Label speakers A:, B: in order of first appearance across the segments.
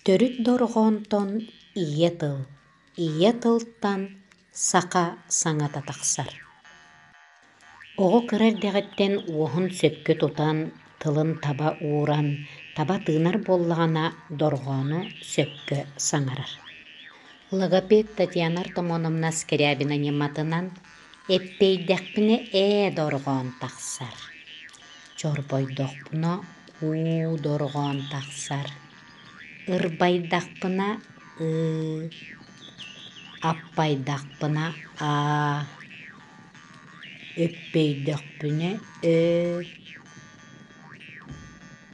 A: Төрүт дорҕоонтон ийэ тыл, ийэ тылтан саха саҥата тахсар. Оҕо кыра эрдэҕиттэн уоһун сөпкө тутан, тылын таба ууран, таба тыынар буоллаҕына дорҕоону сөпкө саҥарар. Логопед Татьяна Артамоновна Скрябина ньыматынан эппэйдэхпинэ ээ дорҕоон тахсар, чорбойдохпуна уу дорҕоон тахсар, ырбайдахпына ыы, аппайдахпына аа, өппөйдөхпүнэ өө,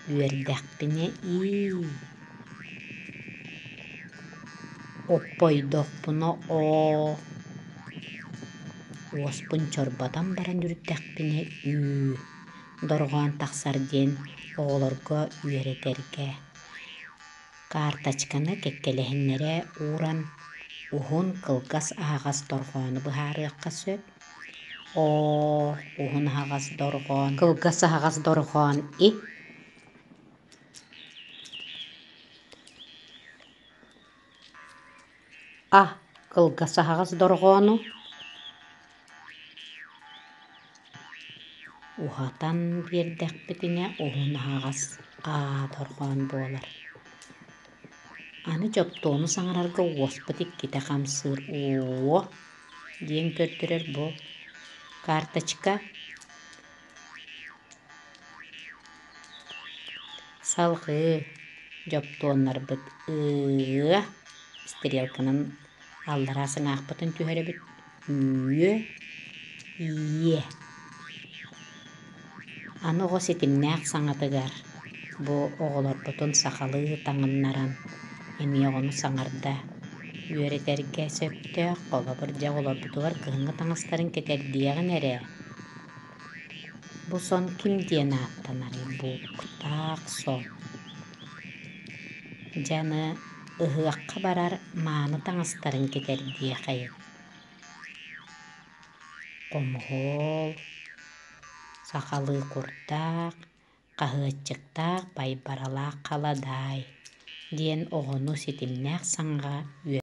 A: үөрдэхпинэ ии, оппойдохпуна оо, уоспун чорботон баран үрдэхпинэ үү дорҕоон тахсар диэн оҕолорго үөрэтэргэ карточканы кэккэлэһиннэрэ ууран уһун кылгас аһаҕас дорҕоону быһаарыахха сөп. Оо, уһун аһаҕас дорҕоон, кылгас аһаҕас дорҕоон и А кылгас аһаҕас дорҕоону уһатан биэрдэхпитинэ уһун аһаҕас Аа дорҕоон буолар. Аны дьоптуону саҥарарга уоспут иккитэ хамсыыр уо диэн көрдөрөр бу карточка. Салҕыы дьоптуоннарбыт ыы стрелканан аллараа сыҥаахпытын түһэрэбит үө иэ. Аны оҕо ситимнээх саҥатыгар бу оҕолорбутун сахалыы таҥыннаран эмиэ оҕону саҥарда үөрэтэргэ сөптөөх. Холобур, дьэ оҕолорбутугар кыһыҥҥы таҥастарын кэтэрдиэҕин эрэ. Бу сон ким диэн ааттанарый? Бууктаах сон. Дьэ аны ыһыахха барар мааны таҥастарын кэтэрдиэхэйин. Хомуһуол, сахалыы курдаах, хаһыаччыктаах байбаралаах халадаай диэн оҕону ситимнээх саҥаҕа үөрэтэр.